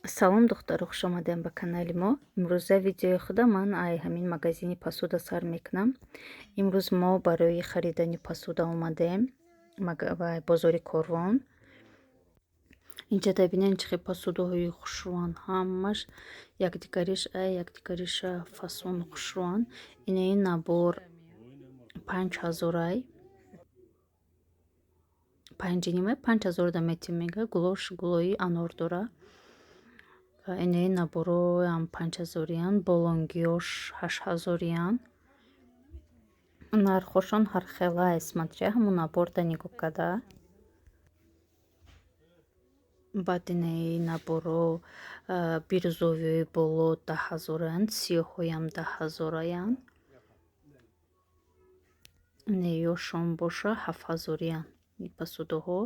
Салом, духтаро, хуш омадем ба канали мо. Имрӯза видеои худа ман ай ҳамин магазини посуда сар мекунам. Имрӯз мо барои харидани посуда омадем ба бозори Корвон. Инҷа бинен, чӣ хел посудаҳои хушрӯанд, ҳамаш якдигариш ай якдигариша фасону хушрӯанд. Инаи набор 5000-ай, панҷинима 5000 да метим мега, гулош гулои анор дора. Инаи набороам 5000-иян, болонгиёш 8000-иян. Нархошон ҳархелай, смотря ҳамун наборда нигоҳ када. Баъд инаи наборо бирюзовиҳои боло 10 000-аянд, сиёҳҳоям 10 000-аянд. Инаёшон боша 7000-иян посудаҳо.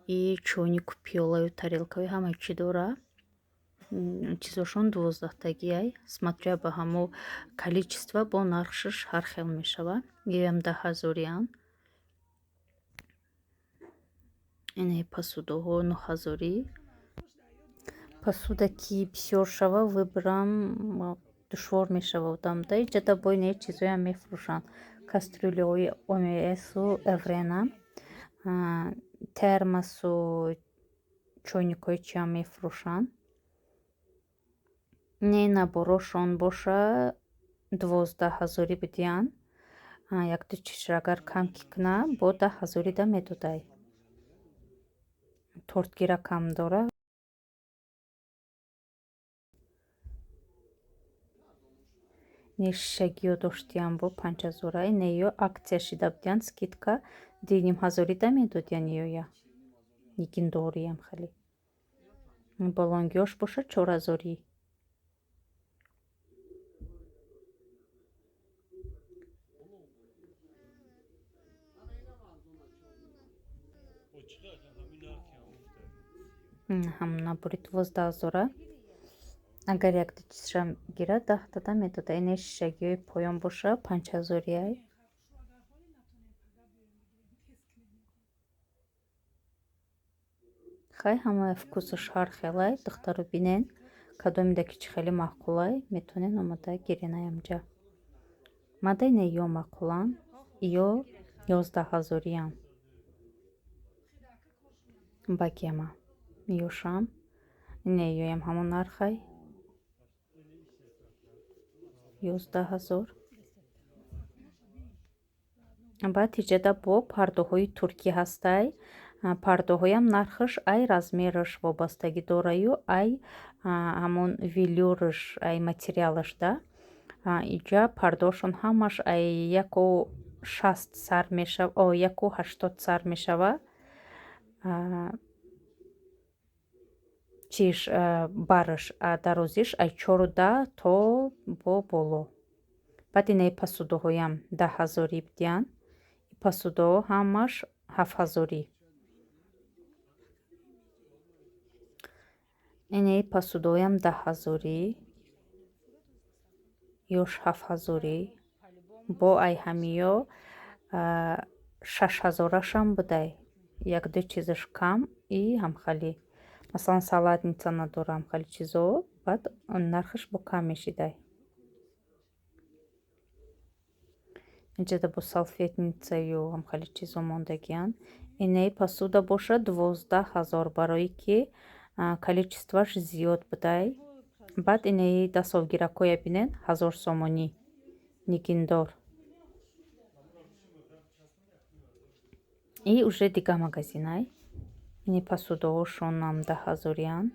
И чойнику, пиёлаю, тарелкаю ҳама чӣ дора. Чизошон 12-тагиай, смотря ба ҳамо количество бо нархшаш ҳар хел мешава. Иам 10 000-иян. Инаи посудаҳо 9000-ӣ. Посуда ки бисёр шава, выборам душвор мешава одамда. Иҷада бо инаи чизоям мефурӯшанд. Кастрюляҳои ОМСу Эврена, термосу чойникҳои чиам мефурӯшанд. Не, наборошон боша 12 000-ӣ будиянд. Якду чизро агар кам ки куна, бо 10 000-ида медодай. Тортгиракам дора. Не, шишагиё доштиям бо 5000-а. Инаё акция шида будиянд, скидка 2500-ида медодиян иёя. Нигиндориям хеле. Болонгиёш боша 4000-ӣ. Ҳамун набори 12 000-а. Агар якду чизшам гирад, 10-тада медода. Инаи шишагиҳои поён боша 5000-иай. Хай, ҳамаи вкусаш ҳар хелай. Духтаро, бинен, кадомида ки чӣ хеле маъқулай, метавонен омода гирен аямҷа. Мада ина ё маъқуланд, ё 11 000-иян. Багема ёшам. Ина ёям ҳамон нархай. 11 000. Баъд иҷада бо пардаҳои туркӣ ҳастай. Пардаҳоям нархаш ай размераш вобастагӣ дораю, ай ҳамон велюраш, ай материалаш да. Иҷа пардаҳошон ҳамаш ай 1,60 сар мешава, 1,80 сар мешава. Чиш бараш, дарозиш ай 4,10 то бо боло. Баъд инаи посудаҳоям 10 000-ӣ будиянд. Посудаҳо ҳамаш 7000-ӣ. Инаи посудаҳоям 10 000-ӣ, ёш 7000-ӣ. Бо ай ҳамиё 6000-ашам будай. Якду чизаш кам и ҳамхали. Масалан, салатница надора, ҳамхали чизо, баъд нархаш бо кам мешидай. Инҷада бо салфетницаю ҳамхали чизо мондагианд. Инаи посуда боша 12 000, барое ки количествоаш зиёд будай. Баъд инаи дастовгиракҳоя бинен, 1000 сомонӣ нигиндор. И уже дига магазинай. Ини посудаҳошонам 10 000-иян.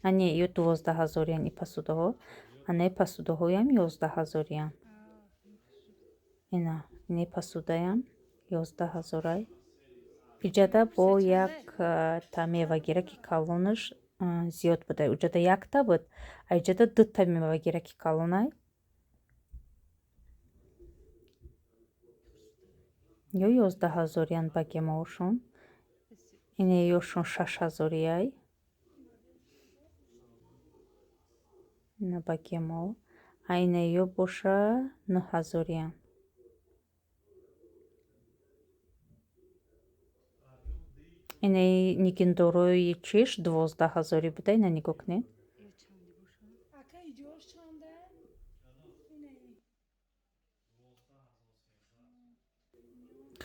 А не, ё 12 000-иян и посудаҳо. Анаи посудаҳоям 11 000-иян. Ина, ини посудаям 11 000-ай. Иҷада бо як та мевагираки калонаш зиёд будай. Уҷада якта буд, а иҷада дута мевагираки калонай. Ё 11 000-иян багемаошон. Инаёшон 6000-иай. Ина багемо. А инаё боша 9000-иян. Инаи нигиндорои чиш 12 000-ӣ буда, ина нигоҳ кунед.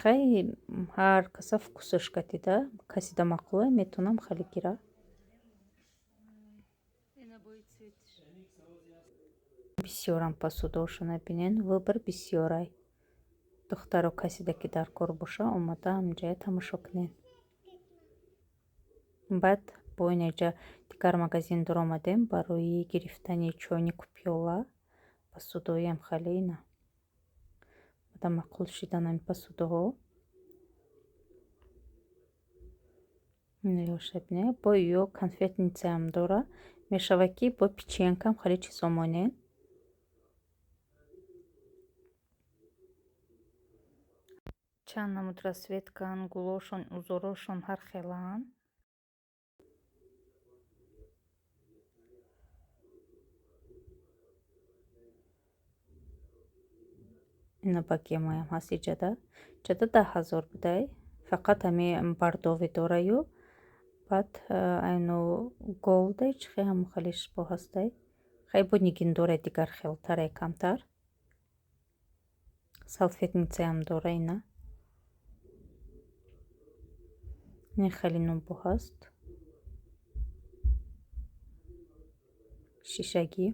Хай, ҳар каса вкусаш катида, касида маъқула, метавонам хеле гира. Бисёрам посудаошона бинен, выбор бисёрай. Духтаро, касида ки дар кор боша, омада ҳамҷая тамошо кунен. Баъд бо инеҷа дигар магазин дуромадем барои гирифтани чойнику пиёла. Посудоям хеле ина. Бада маъқул шидан ҳами посудаҳо. Бине, бо ё конфетницаам дора. Мешава ки бо печенькам хеле чизо монен. Чанд намуд расцветкаан, гулошон, узорошон ҳар хелаанд. Ина бакемаям ҳаст иҷада. Иҷада 10 000 будай. Фақат ҳами бардови дораю. Баъд айну голдай чи хе ҳамон хеле шибо ҳастай. Хай бо нигин дорай дигар хелтарай камтар. Салфетницаям дора ина. Ин хеле нубо ҳаст. Шишагӣ.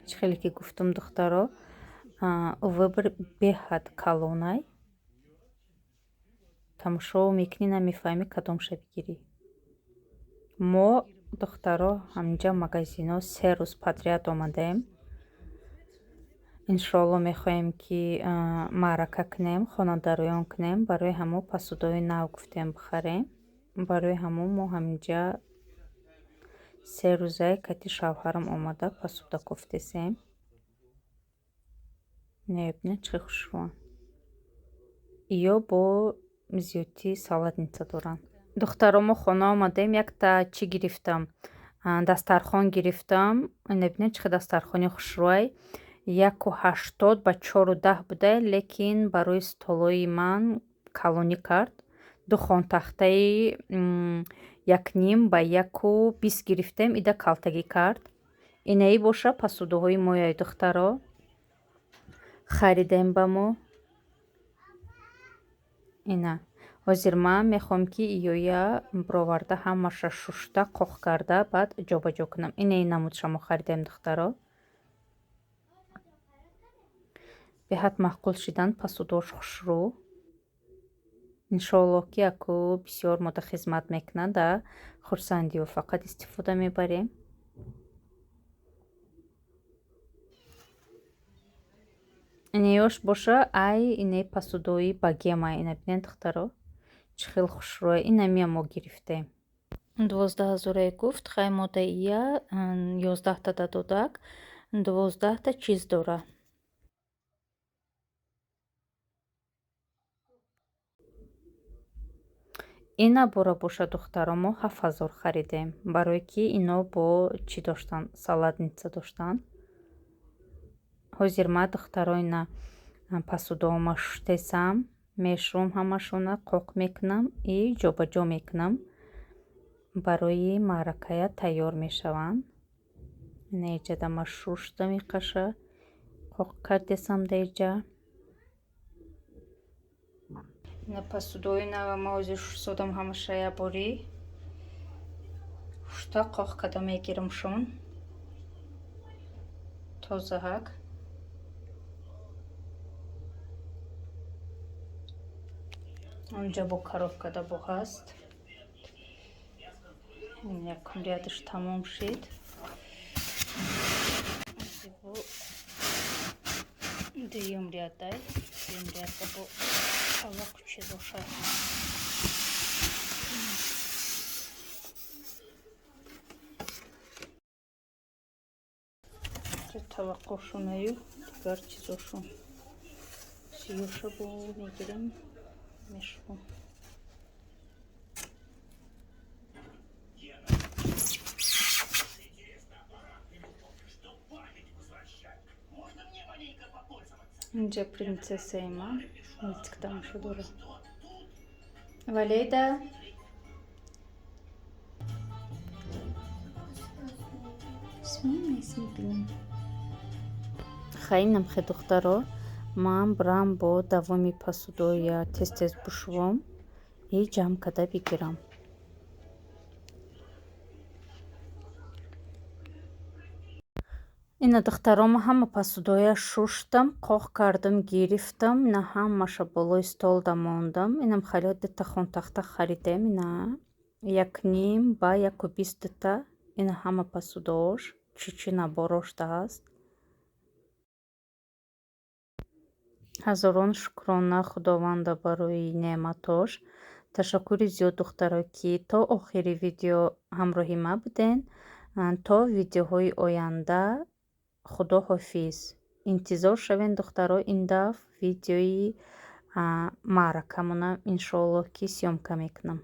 Чӣ хеле ки гуфтум, духтаро, выбор беҳад калонай. Тамошо мекунӣ, намефаҳмӣ кадомша бигирӣ. Мо, духтаро, ҳаминҷа магазино 3 рӯз подряд омадаем. Иншоалло, мехоҳем ки маърака кунем, хонадароён кунем. Барои ҳамо посудаҳои нав гуфтем бихарем. Барои ҳамо мо ҳаминҷа 3 рӯзае кати шавҳарам омада посуда кофтесем. Небине, чӣ хушрӯанд. Ё бо зиёдтӣ салатница доранд. Духтаро, мо хона омадаем, якта чӣ гирифтам? Дастархон гирифтам. Небине, чӣ хел дастархони хушрӯай. 1,80 ба 4,10 будай, лекин барои столои ман калонӣ кард. Ду хонтахтаи 1,5 ба 1,20 гирифтем, ида калтагӣ кард. Инаи боша посудаҳои мояй, духтаро. Харидем ба мо. Ина. Ҳозир ман мехоҳам ки иёя бироварда, ҳамаша шушта, қоқ карда, баъд ҷобаҷо кунам. Инаи намудша мо харидем, духтаро. Беҳад маъқул шидан, посудош хушрӯ. Иншоаллоҳ, ки аку бисёр мода хизмат мекунад, да хурсандиё фақат истифода мебарем. Инеёш боша ай ине посудои богема. Ина бинед, духтаро, чӣ хел хушрӯя. Инамия мо гирифтем. 12 ҳазорае гуфт, хай мода ия 11та дадодак, 12та чиз дора. Ина бора боша, духтаро, мо 7000 харидем, барое ки ино бо чӣ доштанд, салатница доштанд. Ҳозир ма, духтаро, ина посудаома шуштесам, мешӯм ҳамашона, қоқ мекунам и ҷобаҷо мекунам. Барои маъракая тайёр мешаванд. Ина иҷада ма шушта меқаша, қоқ кардесам да иҷа. Ина посудои нава ма ҳозир шустодам ҳамаша якборӣ. Шушта, қоқ карда мегирамшон. Тозаҳак. Онҷа бо коробкада бо ҳаст. Якум рядаш тамом шид. Бо дуюм рядай. Дуюм ряда бо аллаку чизоша. Таваққошонаю дигар чизошон. Сиёша бо мегирем, мешӯм. Инҷа принцессаи ман мультик тамошо дорад. Валейда. Смейся, блин. Хай, инамхе, духтаро, ман бирам, бо давоми посудоя тез-тез бушувом и ҷамъ карда бигирам. Ина, духтаро, ма ҳама посудоя шуштам, қоқ кардам, гирифтам. Ина, ҳамаша болои столда мондам. Инам хеле дута хонтахта харидем, ина, 1,5 ба 1,20 дута. Ина, ҳама посудоош чӣ чӣ наборошта ҳаст. Ҳазорон шукрона Худованда барои неъматош. Ташаккури зиёд, духтаро, ки то охири видео ҳамроҳи ма буден. То видеоҳои оянда, худо ҳофиз. Интизор шавен, духтаро, ин дафъ видеои маъракамона, иншоаллоҳ, ки съёмка мекунам.